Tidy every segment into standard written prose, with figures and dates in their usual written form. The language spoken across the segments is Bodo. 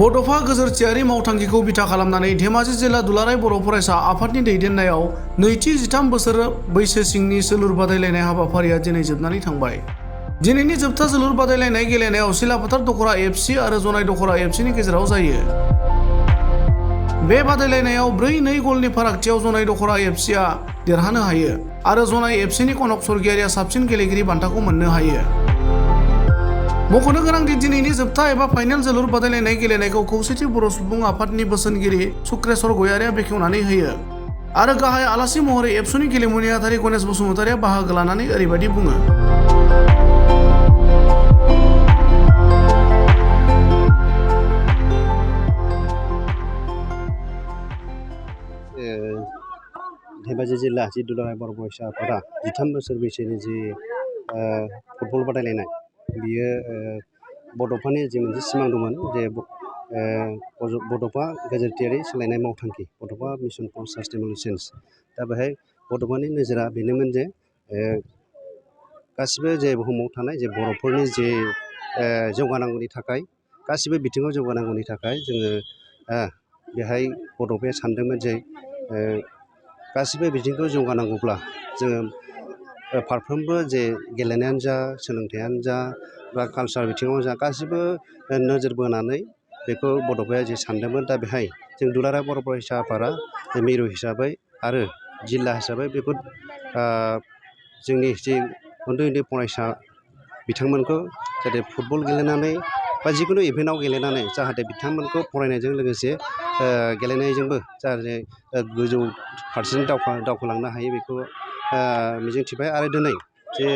बड'फा गोजोरथियारि मावथांखिखौ बिथा खालामनानै धेमाजि जिल्ला दुलाराय बर' फरायसा आफादनि दैदेननायाव नैथि 13 बोसोर बैसो सिंनि जोलुर बादायलायनाय हाबाफारिया दिनै जोबनानै थांबाय। दिनैनि जोबथा जोलुर बादायलायनाय गेलेनायाव सिलाफोथार दख'रा एफसि आरो जनाय दख'रा एफसिनि गेजेराव जायो। बे बादायलायनायाव 4-2 गलनि फारागथियाव जनाय दख'रा एफसिआ देरहानो हायो आरो जनाय एफसिनि कनक सरगियारिया साबसिन गेलेगिरि बान्थाखौ मोननो हायो। मख'नो गोनांदि दिनैनि जोबथा एबा फाइनाल जोलुर बादायलायनाय गेलेनायखौ खौसेथि बर' सुबुं आफादनि बोसोनगिरि सुक्रेस्वर गयारिया बेखेवनानै होयो आरो गाहाय आलासि महरै एबसुनि गेलेमु नेहाथारि गणेश बसुमतारिया बाहागो लानानै ओरैबायदि बुङो। धेमाजि जिल्ला जि दुलाराय बर' फरायसा आफादा 13 बोसोर बैसोनि जि फुटबल बादायलायनाय बियो बड'फानि जि मोनसे सिमां दंमोन जे बड'फा गोजोरथियारि सोलायनाय मावथांखि बड'फा मिशन फर सास्टेनेबल चेन्ज। दा बेहाय बड'फानि नोजोरा बेनोमोन जे गासिबो जे बुहुमाव थानाय जे बर'फोरनि जे जौगानांगौनि थाखाय गासिबो बिथिङाव जौगानांगौनि थाखाय जोङो बेहाय बड'फाया सानदोंमोन जे गासिबो बिथिंखौ जौगानांगौब्ला जोङो फारफ्रोमबो जे गेलेनायानो जा सोलोंथायानो जा बा कालसार बिथिङाव जा गासिबो नोजोर बोनानै बेखौ बड'फाया जे सानदोंमोन। दा बेहाय जों दुलाराय बर' फरायसा आफादा मिरु हिसाबै आरो जिल्ला हिसाबै बेखौ जोंनि जे उन्दै उन्दै फरायसा बिथांमोनखौ जाहाथे फुटबल गेलेनानै बा जिखुनु इभेन्टआव गेलेनानै जाहाथे बिथांमोनखौ फरायनायजों लोगोसे गेलेनायजोंबो जाहाथे गोजौ फारसेजों दावखोलांनो हायो बेखौ मिजिंथिबाय। आरो दिनै जे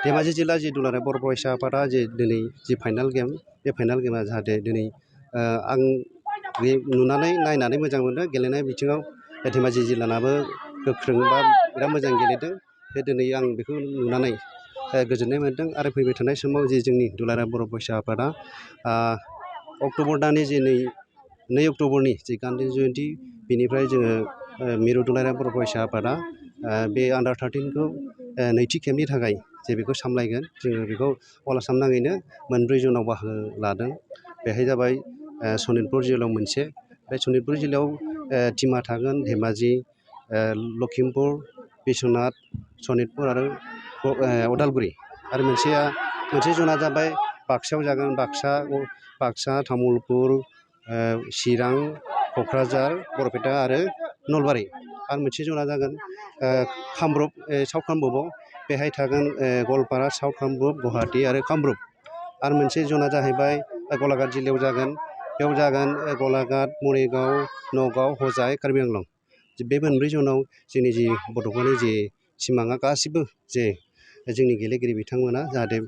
धेमाजि जिल्ला जि दुलाराय बर' फरायसा आफादा जे दिनै जि फाइनाल गेम बे फाइनाल गेमा जाहाथे दिनै आं नुनानै नायनानै मोजां मोनदों। गेलेनाय बिथिङाव धेमाजि जिल्लानाबो गोख्रों बा बिराद मोजां गेलेदों। बे दिनै आं बेखौ नुनानै गोजोननाय मोन्दों। आरो फैबाय थानाय समाव जे जोंनि दुलाराय बर' फरायसा आफादा अक्ट'बर दाननि जे 2 अक्ट'बरनि जे गान्धी जयन्ती बेनिफ्राय जोङो मिरु दुलाराय बर' फरायसा आफादा बे आन्डार 13खौ नैथि खेबनि थाखाय जे बेखौ सामलायगोन। जोङो बेखौ अल आसाम नाङैनो 4 जनाव बाहागो लादों। बेहाय जाबाय सनितपुर जिल्लायाव मोनसे, बे सनितपुर जिल्लायाव टिमा थागोन धेमाजि, लखिमपुर, बिश्वनाथ, सनितपुर आरो उदालगुरि। आरो मोनसे जना जाबाय बाक्सायाव जागोन, बाक्सा तामुलपुर, चिरां, क'क्राझार, बरपेटा आरो नलबारि। आरो मोनसे जना जागोन कामरुप, साउथ कामरुपआव बेहाय थागोन गवालपारा, साउथ कामरुप, गुवाहाटि आरो कामरुप। आरो मोनसे जना जाहैबाय गलाघाट जिल्लायाव जागोन, बेयाव जागोन गलाघाट, मरिगाव, नगाव, हजाय, कार्बि आंलं। बे 4 जनाव जोंनि जि बड'फानि जे सिमाङा गासिबो जे जोंनि गेलेगिरि बिथांमोना जाहाथे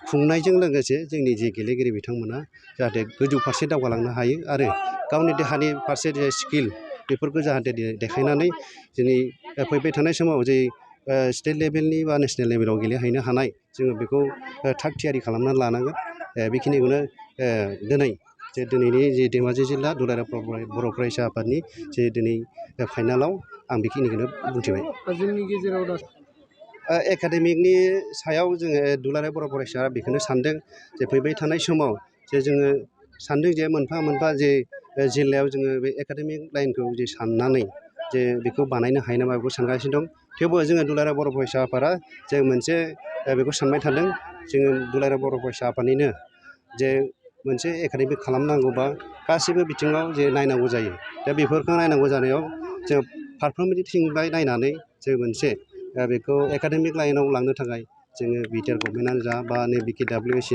खुंनायजों लोगोसे जोंनि जे गेलेगिरि बिथांमोना जाहाथे गोजौ फारसे दावगालांनो हायो आरो गावनि देहानि फारसे जे स्किल बेफोरखौ जाहाथे देखायनानै जोंनि फैबाय थानाय समाव जे स्टेट लेभेलनि बा नेसनेल लेभेलाव गेलेहैनो हानाय जोङो बेखौ थाग थियारि खालामनानै लानांगोन। बेखिनिखौनो दिनैनि जे धेमाजि जिल्ला दुलाराय बर' फरायसा आफादनि जे दिनै फाइनालाव आं बेखिनिखौनो बुंथिबाय। जोंनि गेजेराव एकाडेमिकनि सायाव जोङो दुलाराय बर' फरायसाया बेखौनो सानदों जे फैबाय थानाय समाव जे जोङो सानदों जे मोनफा मोनफा जे जिल्लायाव जोङो बे एकाडेमिक लाइनखौ जे साननानै जे बेखौ बानायनो हायो नामा बेखौ सानगासिनो दं। थेवबो जोङो दुलाराय बर' फरायसा आफादा जों मोनसे बेखौ सानबाय थादों। जोङो दुलाराय बर' फरायसा आफादनिनो जे मोनसे एकाडेमिक खालामनांगौबा गासैबो बिथिङाव जे नायनांगौ जायो। दा बेफोरखौ नायनांगौ जानायाव जों फारफ्रोमथिंनिफ्राय नायनानै जों मोनसे बेखौ एकाडेमिक लाइनाव लांनो थाखाय जोङो बिटिआर गभर्नमेन्टआनो जा बा नैबे KWSC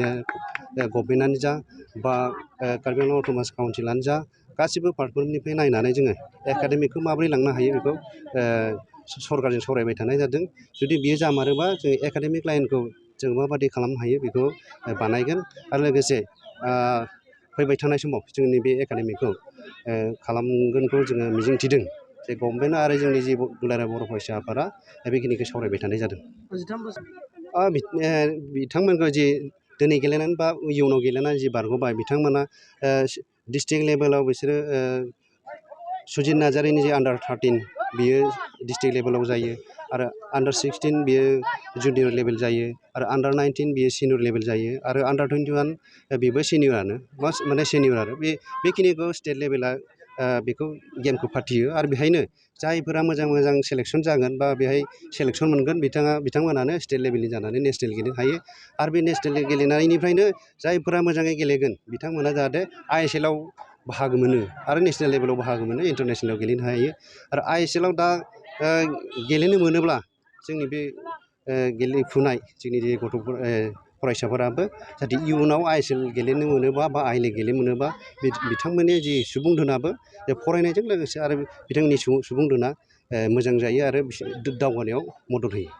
गभर्नमेन्टआनो जा बा कार्बि आंलं अट'नमास काउन्सिलानो जा गासिबो फारफ्रोमनिफ्राय नायनानै जोङो एकाडेमिकखौ माबोरै लांनो हायो बेखौ सरकारजों सावरायबाय थानाय जादों। जुदि बियो जामारोबा जों एकाडेमिक लाइनखौ जों माबादि खालामनो हायो बेखौ बानायगोन। आरो लोगोसे फैबाय थानाय समाव जोंनि बे एकाडेमिकखौ खालामगोनखौ जोङो मिजिंथिदों। जे गभर्नमेन्ट आरो जोंनि जे दुलाराय बर' फरायसा आफादा बेखिनिखौ सावरायबाय थानाय जादों। बिथांमोनखौ जि दिनै गेलेनानै बा इयुनाव गेलेनानै जि बारग'बाय बिथांमोना डिस्ट्रिक्ट लेभेलाव बिसोरो सुजित नार्जारिनि जे आन्डार 13 बियो डिस्ट्रिक्ट लेभेलाव जायो। आरो आन्डार 16 बियो जुनियर लेभेल जायो आरो आन्डार 19 बियो सिनियर लेभेल जायो आरो आन्डार 21 बेबो सिनियरानो माने सिनियर आरो बेखिनिखौ स्टेट लेभेला बेखौ गेमखौ फाथियो आरो बेहायनो जायफोरा मोजां सेलेक्सन जागोन बा बेहाय सेलेक्सन मोनगोन बिथांमोनानो स्टेट लेभेलनि जानानै नेसनेल गेलेनो हायो आरो बे नेसनेल गेलेनायनिफ्रायनो जायफोरा मोजाङै गेलेगोन बिथांमोना जाहाथे ISL आव बाहागो मोनो आरो नेसनेल लेभेलाव बाहागो मोनो इन्टारनेसनेलाव गेलेनो हायो आरो ISL आव दा गेलेनो मोनोब्ला जोंनि बे गेलेफुनाय जोंनि जे गथ'फोर फरायसाफोराबो जाहाथे इयुनाव ISL गेलेनो मोनोबा बा I-League गेलेनो मोनोबा बिथांमोननि जि सुबुं धोनाबो फरायनायजों लोगोसे आरो बिथांनि सुबुं धोना मोजां जायो आरो दावगानायाव मदद होयो।